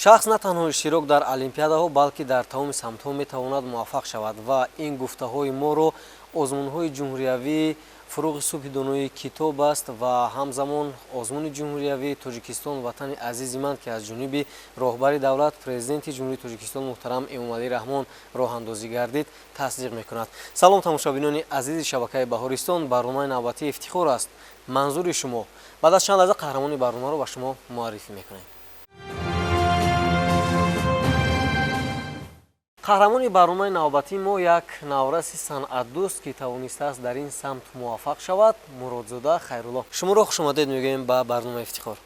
Шахс на танҳо иштирок дар олимпиадаҳо, балки дар тамоми самтҳо метавонад муваффақ шавад ва ин гуфтаҳои моро озмунҳои ҷумҳуриявии «Фурӯғи субҳи доноӣ китоб аст» ва ҳамзамон озмуни ҷумҳуриявии «Тоҷикистон ватани азизи ман», ки аз ҷониби роҳбари давлат, Президенти Ҷумҳурии Тоҷикистон муҳтарам Эмомалӣ Раҳмон роҳандозӣ гардид, тасдиқ мекунад. Салом, тамошобинони азизи шабакаи Баҳористон. Барномаи навбатии «Ифтихор» аст манзури шумо. Баъд аз чанд лаҳза қаҳрамони барномаро ба шумо муаррифӣ мекунем. Қаҳрамони барномаи навбатии мо як навраси санъатдӯст, ки тавонистааст дар ин самт муваффақ шавад, Муродзода Хайрулло. Шуморо хушомадед мегӯем ба барномаи «Ифтихор».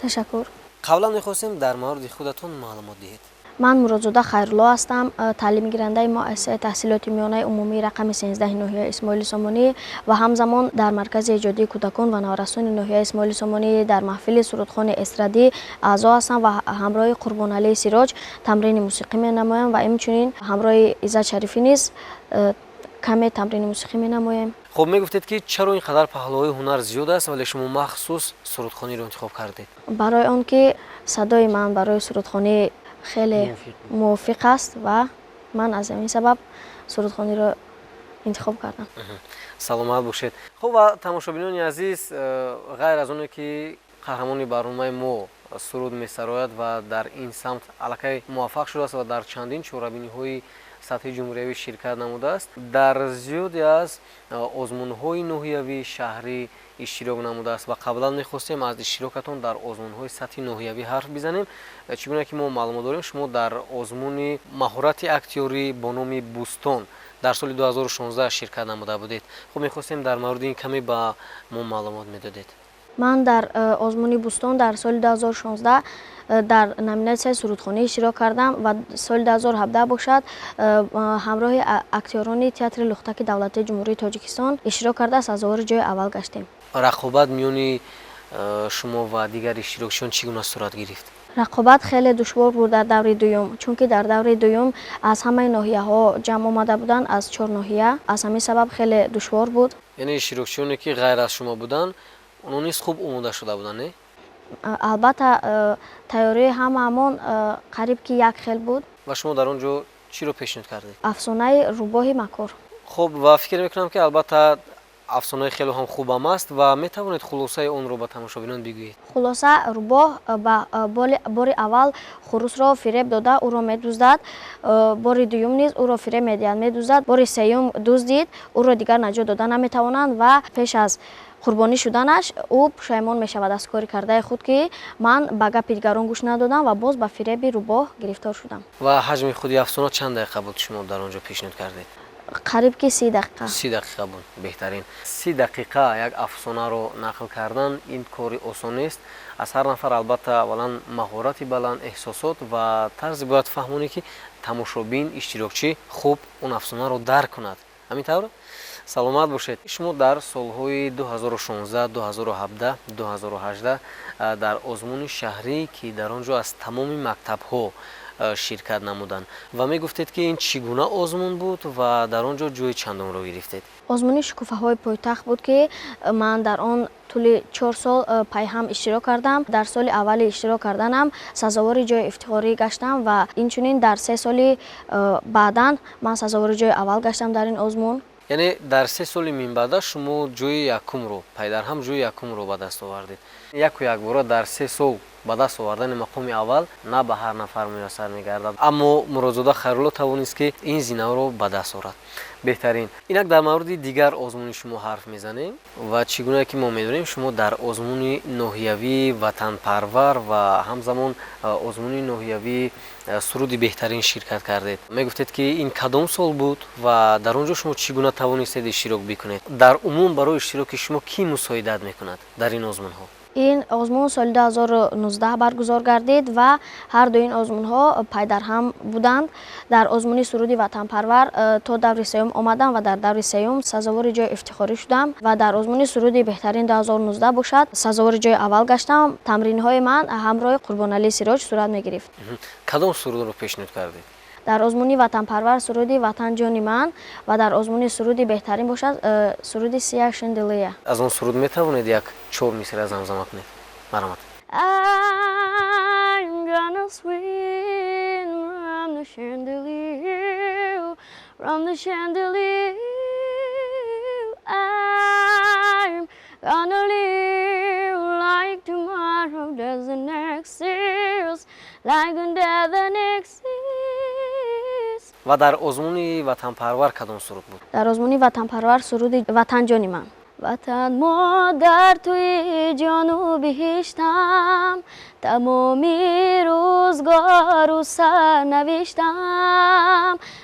Ташаккур. Қаблан мехостем, дар мавриди худатон маълумот диҳед. Ман Муродзода Хайрулло ҳастам, таълимгирандаи муассисаи таҳсилоти миёнаи умумии рақами 13 ноҳияи Исмоили Сомонӣ ва ҳамзамон дар маркази эҷодии кӯдакон ва наврасони ноҳияи Исмоили Сомонӣ дар маҳфили сурудхони эстрадӣ аъзо ҳастам ва ҳамроҳи Қурбоналии Сироҷ тамрини мусиқӣ менамоям ва инчунин ҳамроҳи Иззат Шарифӣ низ каме тамрини мусиқӣ менамоем. Хуб, мегуфтед, ки чаро ин қадар паҳлӯҳои ҳунар зиёд аст, вале шумо махсус сурудхониро интихоб кардед? Барои он ки садои ман барои сурудхонӣ хеле мувофиқ аст ва ман аз ҳамин сабаб сурудхониро интихоб кардам. Саломат бошед. Хуб, ва тамошобинони азиз, ғайр аз оне ки қаҳрамони барномаи мо суруд месарояд ва дар ин самт аллакай муваффақ шудааст ва дар чандин чорабиниҳои сатҳи ҷумҳуриявӣ ширкат намудааст, дар зиёде аз озмунҳои ноҳиявӣ, шаҳрӣ иштирок намудааст. Ва қаблан мехостем аз иштирокатон дар озмунҳои сатҳи ноҳиявӣ ҳарф бизанем. Чӣ гуна ки мо маълумот дорем, шумо дар озмуни маҳорати актёрӣ бо номи «Бӯстон» дар соли 2016 ширкат намуда будед. Хуб, мехостем, дар мавриди ин каме ба мо маълумот медодед. Ман дар озмуни «Бӯстон» дар соли 2016 дар номинатсияи сурудхонӣ иштирок кардам ва соли 2017 бошад, ҳамроҳи актёрони театри Лухтаки давлатии Ҷумҳурии Тоҷикистон иштирок карда, сазовори ҷои аввал гаштем. Рақобат миёни шумо ва дигар иштирокчиён чӣ гуна сурат гирифт? Рақобат хеле душвор буд дар даври дуюм, чунки дар даври дуюм аз ҳамаи ноҳияҳо ҷамъ омада буданд, аз чор ноҳия. Аз ҳамин сабаб хеле душвор буд. Яъне иштирокчиёне, ки ғайр аз шумо буданд, онҳо низ хуб омода шуда буданд, не? Албатта, тайёрии ҳамаамон қариб ки як хел буд. Ва шумо дар он ҷо чиро пешниҳод кардед? Афсонаи «Рӯбоҳи макор». Хуб, ва фикр мекунам, ки албатта афсонаи хеле ҳам хубам аст ва метавонед хулосаи онро ба тамошобинон бигӯед? Хулоса: рӯбоҳ ба бори аввал хурусро фиреб дода, ӯро медуздад. Бори дуюм низ ӯро фиреб медиҳад, медуздад. Бори сеюм дуздид, ӯро дигар наҷот дода наметавонанд ва пеш аз қурбонӣ шуданаш ӯ пушаймон мешавад аз кори кардаи худ, ки ман ба гапи дигарон гӯш надодам ва боз ба фиреби рӯбоҳ гирифтор шудам. Ва ҳаҷми худи афсона чанд дақиқа буд, шумо дар он ҷо пешниҳод кардед? Қариб ки 30 дақиқа. 30 дақиқа буд. Беҳтарин. 30 дақиқа як афсонаро нақл кардан ин кори осон нест аз ҳар нафар. Албатта, аввалан маҳорати баланд, эҳсосот ва тарзе бояд фаҳмонӣ, ки тамошобин, иштирокчӣ хуб он афсонаро дарк кунад. Ҳамин тавр. Саломат бошед. Шумо дар солҳои 2016, 2017, 2018 дар озмуни шаҳрӣ, ки дар он ҷо аз тамоми мактабҳо ширкат намуданд, ва мегуфтед, ки ин чӣ гуна озмун буд ва дар он ҷо ҷои чандумро гирифтед? Озмуни «Шукуфаҳои пойтахт» буд, ки ман дар он тӯли 4 сол пайҳам иштирок кардам. Дар соли аввали иштирок карданам сазовори ҷои ифтихорӣ гаштам ва инчунин дар 3 соли баъдан ман сазовори ҷои аввал гаштам дар ин озмун. Яъне дар 3 соли минбаъда шумо ҷои якумро, пайдарҳам ҷои якумро ба даст овардед. Яку якбора дар 3 сол ба даст овардани мақоми аввал на ба ҳар нафар муяссар мегардад, аммо Муродзода Хайрулло тавонист, ки ин зинаро ба даст орад. Беҳтарин. Инак дар мавриди дигар озмуни шумо ҳарф мезанем. Ва чӣ гуна ки мо медонем, шумо дар озмуни ноҳиявии «Ватанпарвар» ва ҳамзамон озмуни ноҳиявии «Суруди беҳтарин» ширкат кардед. Мегуфтед, ки ин кадом сол буд ва дар он ҷо шумо чӣ гуна тавонистед иштирок бикунед? Дар умум барои иштироки шумо кӣ мусоидат мекунад дар ин озмунҳо? Ин озмун соли 2019 баргузор гардид ва ҳар ду ин озмунҳо пайдарҳам буданд. Дар озмуни «Суруди ватанпарвар» то даври сеюм омадам ва дар даври сеюм сазовори ҷои ифтихорӣ шудам ва дар озмуни «Суруди беҳтарин» 2019 бошад, сазовори ҷои аввал гаштам. Тамринҳои ман ҳамроҳи Қурбоналӣ Сироҷ сурат мегирифт. Кадом сурудро пешниҳод кардед? Дар озмуни «Ватанпарвар» суруди «Ватан ҷони ман» ва дар озмуни «Суруди беҳтарин» бошад, суруди «Сиях шиндилия». Аз он суруд метавонед як чор мисра замзама кунед? Марҳамат. I'm gonna sweep from the chandelier. I'm gonna live like tomorrow doesn't exist, like it doesn't exist. Ва дар озмуни Ватанпарвар кадом суруд буд? Дар озмуни Ватанпарвар суруди «Ватан ҷони ман». Ватан, модар, туи ҷону биҳиштам, тамоми рӯзгору сарнавиштам.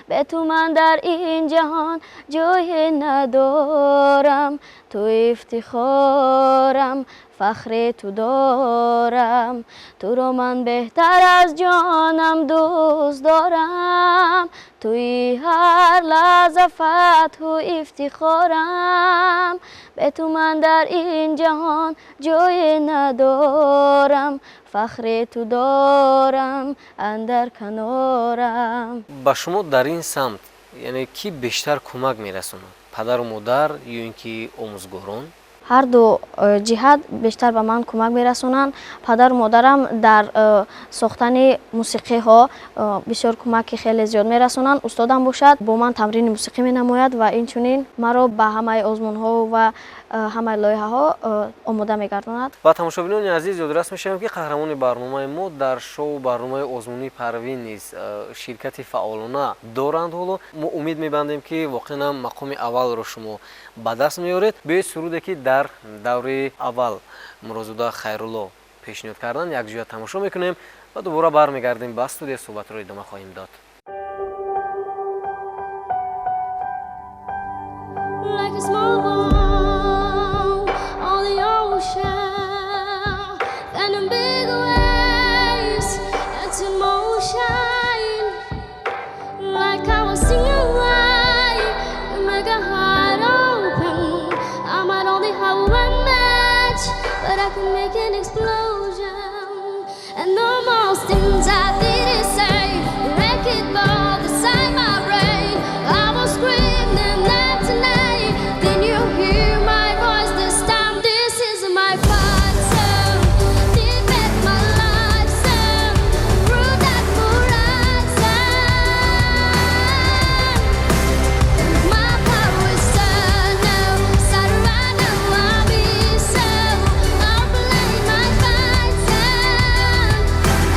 Бе ту ман дар ин ҷаҳон ҷое надорам. Ту ифтихорам, фахри ту дорам. Туро ман беҳтар аз ҷонам дӯст дорам. Туи ҳар лаҳза фатҳу ифтихорам. Бе ту ман дар ин ҷаҳон ҷое надорам. Фахри ту дорам андар канорам. Ба шумо дар ин самт, яъне, кӣ бештар кӯмак мерасонад, падару модар ё ин ки омӯзгорон? Ҳарду ҷиҳат бештар ба ман кӯмак мерасонанд. Падару модарам дар сохтани мусиқиҳо бисёр кӯмаки хеле зиёд мерасонанд. Устодам бошад, бо ман тамрини мусиқӣ менамояд ва инчунин маро ба ҳамаи озмунҳо ва ҳамаи лоиҳаҳо омода мегардонад. Ва тамошобинони азиз, ёдрас мешавем, ки қаҳрамони барномаи мо дар шоу барномаи озмунии Парвин низ ширкати фаъолона доранд. Ҳоло мо умед мебандем, ки воқеан ҳам мақоми аввалро шумо ба даст меоред. Биёед, суруде ки дар даври аввал Мурозода Хайрулло пешниҳод карданд, якҷоя тамошо мекунем ва дубора бармегардем ба студия, суҳбатро идома хоҳем дод. Like a small boat on the ocean, and in big waves, it's in motion. Like I was singing away, you make a heart open. I might only have one match, but I can make an explosion. And no more things I didn't say, wreck it all inside my brain. I was screaming out tonight. Then you hear my voice this time. This is my fight song. Defend my life song. Through that horizon. My power is now. Sarana so. I'll play my fight song.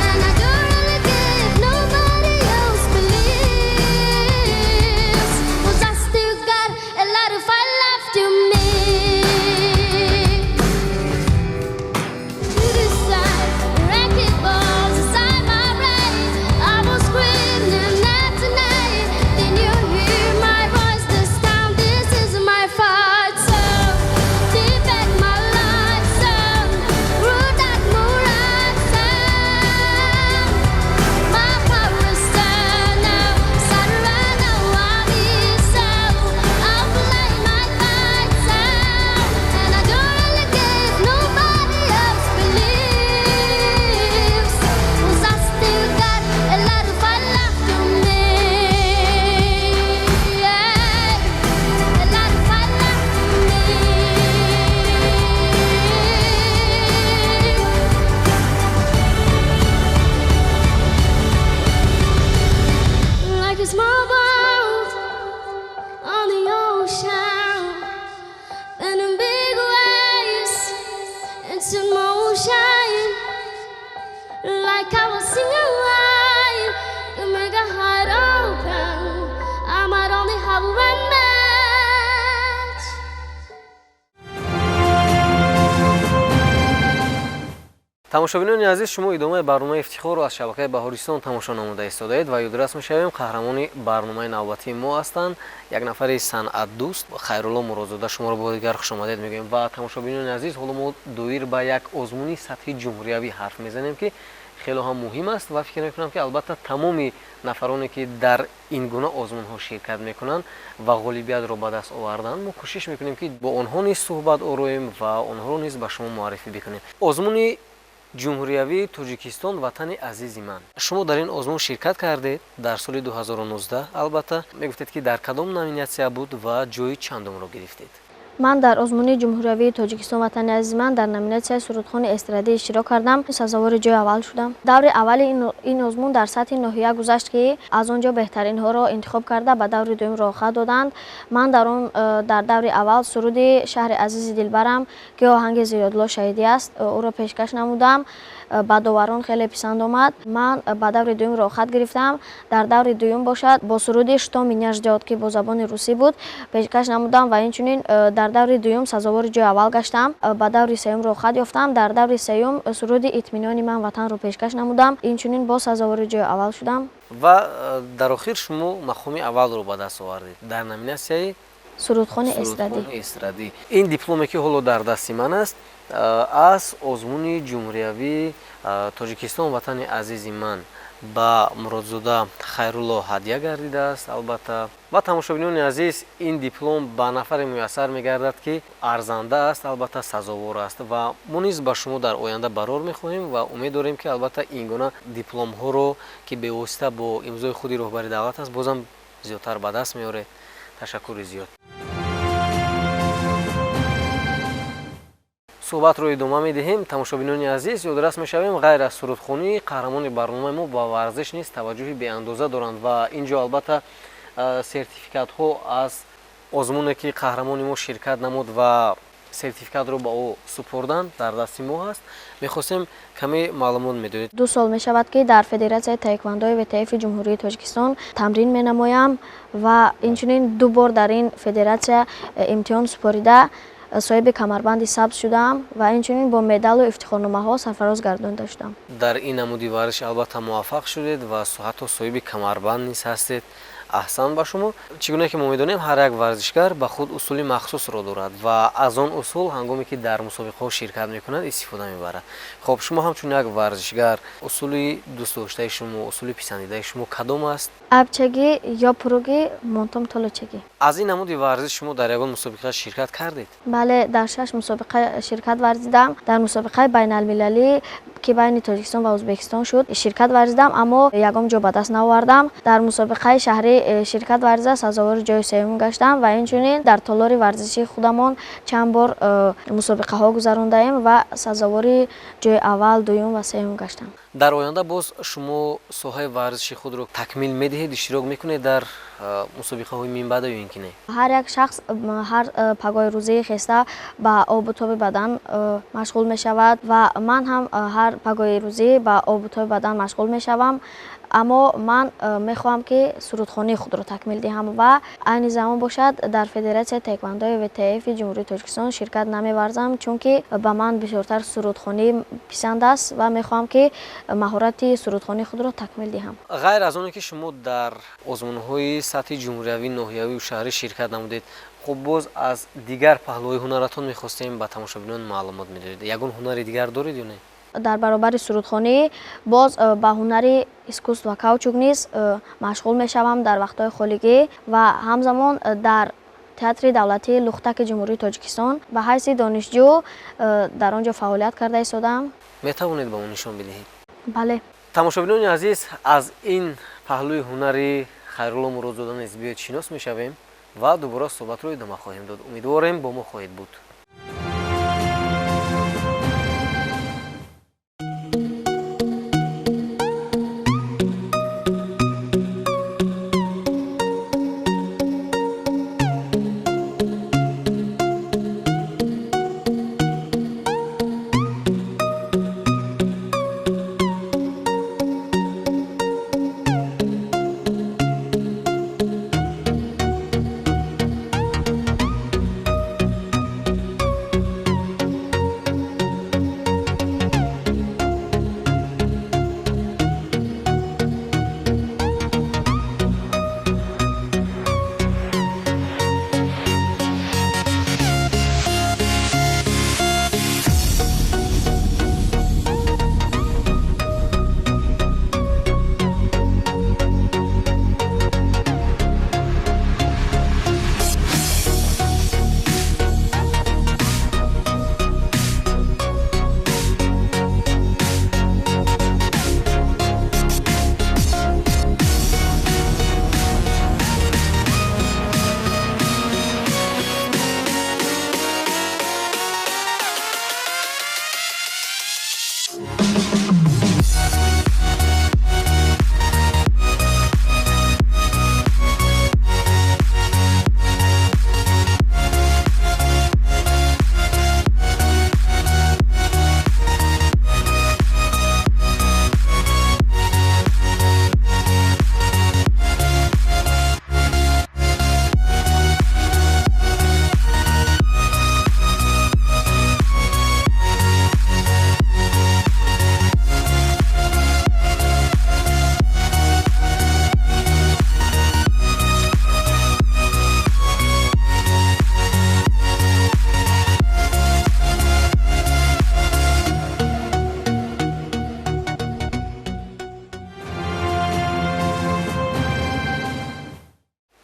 And I don't really care if nobody else believes. 'Cause I still got a lot of fight left in me. Decide, wrecking balls inside my brain. I was screaming out tonight. Then you hear my voice this time. This is my fight song. Defend my life song. Through that horizon. My power is now. Sarana so. I'll play my fight song. And I don't really care if nobody else believes. 'Cause I still got a lot of fight left in me. Yeah. A lot of fight left in me. Like a small boat on the ocean, and in big waves, it's in motion. Like I was singing live, you make a heart open. I might only have one match. Тамошобинони азиз, шумо идомаи барномаи Ифтихорро аз шабакаи Баҳористон тамошо намуда истодаед ва ёдрас мешавем, қаҳрамони барномаи навбатии мо ҳастанд як нафари санъатдӯст, Хайрулло Муродзода. Шуморо бори дигар хушомадед мегӯем. Ва тамошобинони азиз, ҳоло мо доир ба як озмуни сатҳи ҷумҳуриявӣ ҳарф мезанем, ки хеле ҳам муҳим аст, ва фикр мекунам, ки албатта тамоми нафароне, ки дар ин гуна озмунҳо ширкат мекунанд ва ғолибиятро ба даст оварданд, мо кӯшиш мекунем, ки бо онҳо низ суҳбат ороем ва онҳоро низ ба шумо муаррифӣ бикунем. Озмуни ҷумҳуриявии Тоҷикистон «Ватани азизи ман». Шумо дар ин озмун ширкат кардед дар соли 2019. Албатта, мегуфтед, ки дар кадом номинатсия буд ва ҷои чандумро гирифтед? Ман дар озмуни ҷумҳуриявии Тоҷикистон «Ватани азизи ман» дар номинатсияи сурудхони эстрадӣ иштирок кардам, сазовори ҷои аввал шудам. Даври аввали ин озмун дар сатҳи ноҳия гузашт, ки аз он ҷо беҳтаринҳоро интихоб карда ба даври дуюм роҳхат доданд. Ман дар даври аввал суруди «Шаҳри азизи дилбарам», ки оҳанги Зиёдулло Шаҳидӣ аст, ӯро пешкаш намудам. Ба доварон хеле писанд омад. Ман ба даври дуюм роҳхат гирифтам. Дар даври дуюм бошад бо суруди «Что меня ждёт», ки бо забони русӣ буд, пешкаш намудам ва инчунин дар даври дуюм сазовори ҷои аввал гаштам. Ба даври сеюм роҳхат ёфтам. Дар даври сеюм суруди «Итминони ман ватанро» пешкаш намудам. Инчунин боз сазовори ҷои аввал шудам. Ва дар охир шумо мақоми аввалро ба даст овардед дар номинатсияи сурудхони эстрадӣ. Ин дипломе, ки ҳоло дар дасти ман аст, аз озмуни ҷумҳуриявии Тоҷикистон «Ватани азизи ман» ба Муродзода Хайрулло ҳадя гардидааст. Албатта, ва тамошобинони азиз, ин диплом ба нафаре муяссар мегардад, ки арзанда аст, албатта сазовор аст, ва мо низ ба шумо дар оянда барор мехоҳем ва умед дорем, ки албатта ин гуна дипломҳоро, ки бевосита бо имзои худи роҳбари давлат аст, бозам зиёдтар ба даст меоред. Ташаккури зиёд. Суҳбатро идома медиҳем. Тамошобинони азиз, ёдрас мешавем, ғайр аз сурудхонӣ қаҳрамони барномаи мо ба варзиш низ таваҷҷӯҳи беандоза доранд ва ин ҷо албатта сертификатҳо аз озмуне, ки қаҳрамони мо ширкат намуд ва сертификатро ба ӯ супурданд, дар дасти мо ҳаст. Мехостем каме маълумот медодед. 2 сол мешавад, ки дар Федератсияи таеквондои ВТФи Ҷумҳурии Тоҷикистон тамрин менамоям ва инчунин 2 бор дар ин федератсия имтиҳон супорида соҳиби камарбанди сабз шудам ва инчунин бо медалу ифтихорномаҳо сарфароз гардонида шудам. Дар ин намуди варзиш албатта муваффақ шудед ва ҳатто соҳиби камарбанд низ ҳастед. Аҳсан ба шумо. Чӣ гуна ки мо медонем, ҳар як варзишгар ба худ усули махсусро дорад ва аз он усул ҳангоме ки дар мусобиқаҳо ширкат мекунад, истифода мебарад. Хоб, шумо ҳамчун як варзишгар, усули дӯстдоштаи шумо, усули писандидаи шумо кадом аст? Абчагӣ ё пуругӣ, монтом толочагӣ. Аз ин намуди варзиш шумо дар ягон мусобиқа ширкат кардед? Бале, дар 6 мусобиқа ширкат варзидам. Дар мусобиқаи байналмилалӣ, ки байни Тоҷикистон ва Ӯзбекистон шуд, ширкат варзидам, аммо ягон ҷо ба даст наовардам. Дар мусобиқаи шаҳрӣ ширкат варзида сазовори ҷои сеюм гаштам ва инчунин дар толори варзишии худамон чанд бор мусобиқаҳо гузарондаем ва сазовори ҷои аввал, дуюм ва сеюм гаштам. Дар оянда боз шумо соҳаи варзиши худро такмил медиҳед, иштирок мекунед дар мусобиқаҳои минбаъда ё ин ки не? Ҳар як шахс ҳар пагоҳи рӯзии хеста ба обу тоби бадан машғул мешавад ва ман ҳам ҳар пагоҳи рӯзӣ ба обу тоби бадан машғул мешавам, аммо ман мехоҳам, ки сурудхонии худро такмил диҳам ва айни замон бошад дар Федератсияи таеквондои ВТФи Ҷумҳурии Тоҷикистон ширкат намеварзам, чунки ба ман бисёртар сурудхонӣ писанд аст ва мехоҳам, ки маҳорати сурудхонии худро такмил диҳам. Ғайр аз оне ки шумо дар озмунҳои сатҳи ҷумҳуриявӣ, ноҳиявию шаҳрӣ ширкат намудед, хуб, боз аз дигар паҳлӯҳои ҳунаратон мехостем ба тамошобинон маълумот медодед. Ягон ҳунари дигар доред ё не? Дар баробари сурудхонӣ боз ба ҳунари искусство ва каучук низ машғул мешавам дар вақтҳои холигӣ ва ҳамзамон дар Театри давлатии Лухтаки Ҷумҳурии Тоҷикистон ба ҳайси донишҷӯ дар он ҷо фаъолият карда истодаам. Метавонед ба мо нишон бидиҳед? Бале. Тамошобинони азиз, аз ин паҳлӯи ҳунари Хайрулло Муродзода низ биёед шинос мешавем ва дубора суҳбатро идома хоҳем дод. Умедворем, бо мо хоҳед буд.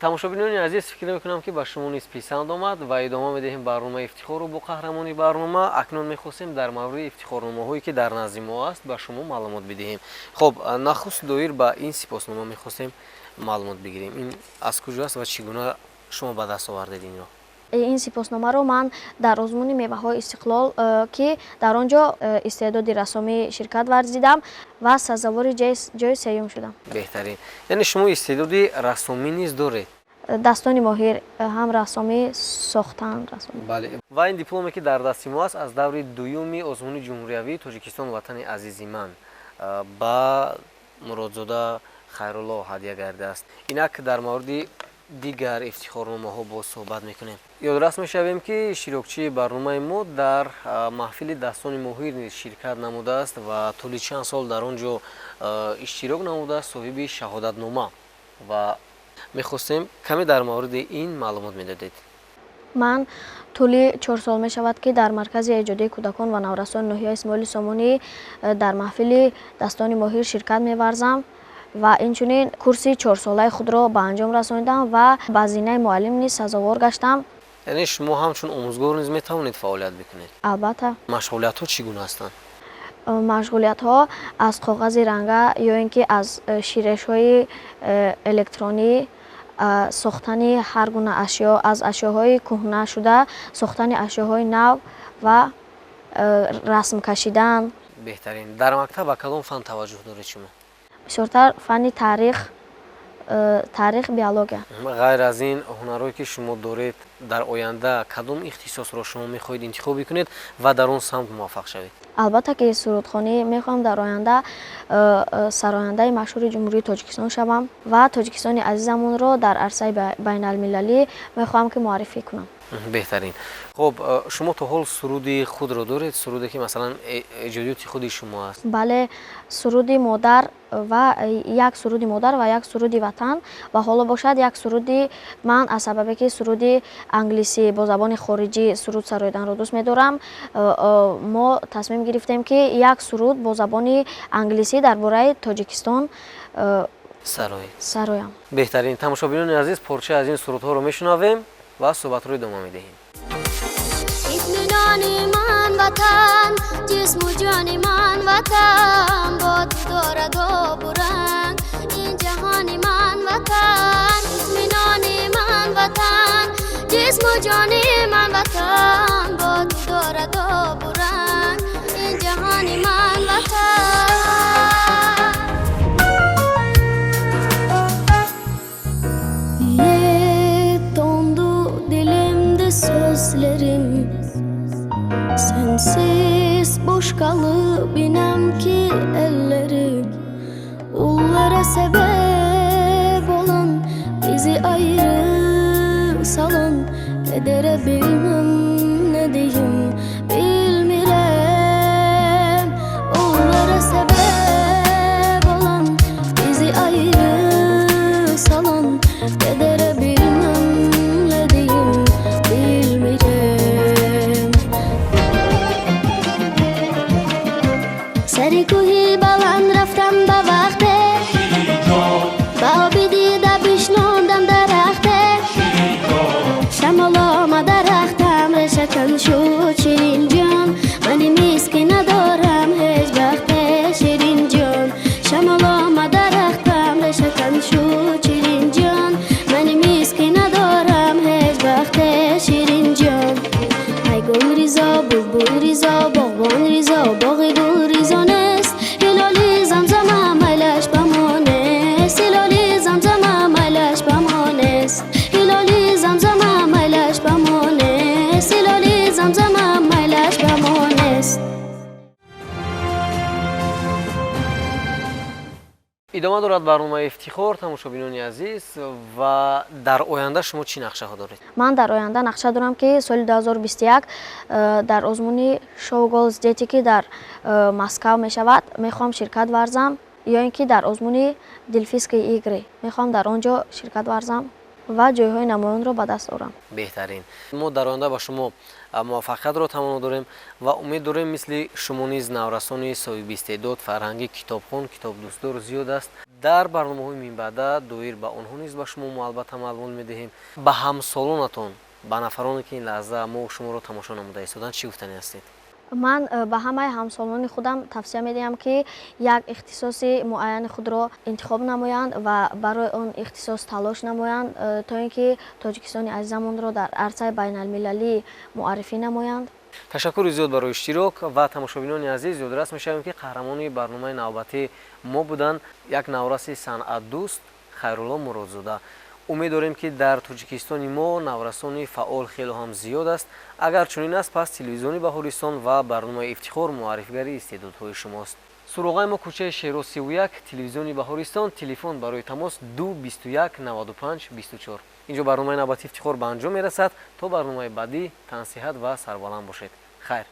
Тамошобинони азиз, фикр мекунам, ки ба шумо низ писанд омад ва идома медиҳем барномаи Ифтихорро бо қаҳрамони барнома. Акнун мехостем дар мавриди ифтихорномаҳое, ки дар назди мо аст, ба шумо маълумот бидиҳем. Хуб, нахуст доир ба ин сипоснома мехостем маълумот бигирем. Ин аз куҷо аст ва чӣ гуна шумо ба даст овардед инро? Ин сипосномаро ман дар озмуни меваҳои Истиқлол, ки дар он ҷо истеъдоди рассомӣ ширкат варзидам ва сазовори ҷои сеюм шудам. Беҳтарин. Яъне шумо истеъдоди рассомӣ низ доред? Дастони моҳир, ҳам рассомӣ сохтан, рассомӣ. Бале, ва ин дипломе, ки дар дасти мо аст, аз даври дуюми озмуни ҷумҳуриявии «Тоҷикистон ватани азизи ман» ба Муродзода Хайрулло ҳадя гардидааст. Инак дар мавриди дигар ифтихорномаҳо боз суҳбат мекунем. Ёдрас мешавем, ки иштирокчии барномаи мо дар маҳфили дастони моҳир низ ширкат намудааст ва тӯли чанд сол дар он ҷо иштирок намудааст, соҳиби шаҳодатнома, ва мехостем каме дар мавриди ин маълумот медодед. Ман тӯли 4 сол мешавад, ки дар Маркази эҷодии кӯдакон ва наврасони ноҳияи Исмоили Сомонӣ дар маҳфили дастони моҳир ширкат меварзам ва инчунин курси чорсолаи худро ба анҷом расонидам ва ба зинаи муаллим низ сазовор гаштам. Яъне шумо ҳамчун омӯзгор низ метавонед фаъолият бикунед? Албатта. Машғулиятҳо чӣ гуна ҳастанд? Машғулиятҳо аз коғази ранга ё ин ки аз ширешҳои электронӣ сохтани ҳар гуна ашё, аз ашёҳои кӯҳнашуда сохтани ашёҳои нав ва расм кашидан. Беҳтарин. Дар мактаб ба кадом фан таваҷҷӯҳ доред шумо? Бисёртар фанни таърих, биология. Ғайр аз ин ҳунарҳое, ки шумо доред, дар оянда кадом ихтисосро шумо мехоҳед интихоб бикунед ва дар он самт муваффақ шавед? Албатта ки сурудхонӣ. Мехоҳам дар оянда сарояндаи машҳури Ҷумҳурии Тоҷикистон шавам ва Тоҷикистони азизамонро дар арсаи байналмилалӣ мехоҳам, ки муаррифӣ кунам. Беҳтарин. Хуб, шумо то ҳол суруди худро доред, суруде, ки масалан эҷодиёти худи шумо аст? Бале, суруди модар ва як суруди модар ва як суруди ватан, ва ҳоло бошад як суруди ман. Аз сабабе ки суруди англисӣ, бо забони хориҷӣ суруд сароиданро дӯст медорам, мо тасмим гирифтем, ки як суруд бо забони англисӣ дар бораи Тоҷикистон сароед. Сароям. Беҳтарин. Тамошобинони азиз, порча аз ин сурудҳоро мешунавем ва суҳбатро идома медиҳем. Итминони ман ватан, ҷисму ҷони ман ватан, бо ту дорад обу ранг ин ҷаҳони ман ватан. Итминони ман ватан, ҷисму ҷони ман ватан, бо ту дорад обу ранг ин ҷаҳони ман ватан. Dondu dilimde sözlerim. Sensiz boş kalıp inem ki ellerim. Ullara sebep olan, bizi ayrı salan kedere bilmem ne diyeyim, bilmirem. Onlara sebep olan, bizi ayrı salan kedere bilmem ne diyeyim, bilmirem. Сари кӯҳи баланд рафтам ба вақте, ба оби дида бишнондам дарахте. Шамол омад, дарахтам решакан шуд, Ширинҷон. Мани мискин надорам ҳеҷ бахте, Ширинҷон. Шамол омад, дарахтам решакан шуд, Ширинҷон. Мани мискин надорам ҳеҷ бахте, Ширинҷон. Ай гул ризо, булбул ризо, боғбон ризо, боғи гул ризо нест. Ҳилоли замзама майлаш ба мо нест. Ҳилоли замзама майлаш ба мо нест. Ҳилоли замзама майлаш ба мо нест. Ҳилоли замзама майлаш ба мо нест. Идома дорад барномаи Ифтихор, тамошобинони азиз, ва дар оянда шумо чӣ нақшаҳо доред? Ман дар оянда нақша дорам, ки соли 2021 дар озмуни шоу «Голос дети», ки дар Москав мешавад, мехоҳам ширкат варзам, ё ин ки дар озмуни Дельфийские игры мехоҳам дар он ҷо ширкат варзам ва ҷойҳои намоёнро ба даст орам. Беҳтарин. Мо дар оянда ба шумо муваффақиятро таманно дорем ва умед дорем, мисли шумо низ наврасони соҳиби истеъдод, фарҳангӣ, китобхон, китобдӯстдор зиёд аст. Дар барномаҳои минбаъда доир ба онҳо низ ба шумо мо албатта маълумот медиҳем. Ба ҳамсолонатон, ба нафароне, ки ин лаҳза мо шуморо тамошо намуда истоданд, чӣ гуфтанӣ ҳастед? Ман ба ҳамаи ҳамсолони худам тавсия медиҳам, ки як ихтисоси муайяни худро интихоб намоянд ва барои он ихтисос талош намоянд, то ин ки Тоҷикистони азизамонро дар арсаи байналмилалӣ муаррифӣ намоянд. Ташаккури зиёд барои иштирок. Ва тамошобинони азиз, ёдрас мешавем, ки қаҳрамони барномаи навбатии мо буданд як навраси санъатдӯст, Хайрулло Муродзода. Умед дорем, ки дар Тоҷикистони мо наврасони фаъол хело ҳам зиёд аст. Агар чунин аст, пас телевизиони Баҳористон ва барномаи Ифтихор муаррифигари истеъдодҳои шумост. Суроғаи мо: кӯчаи Шеро, 31, телевизиони Баҳористон, телефон барои тамос 2 21 95 24. Инҷо барномаи навбати Ифтихор ба анҷом мерасад. То барномаи баъдӣ тансиҳат ва сарбаланд бошед. Хайр.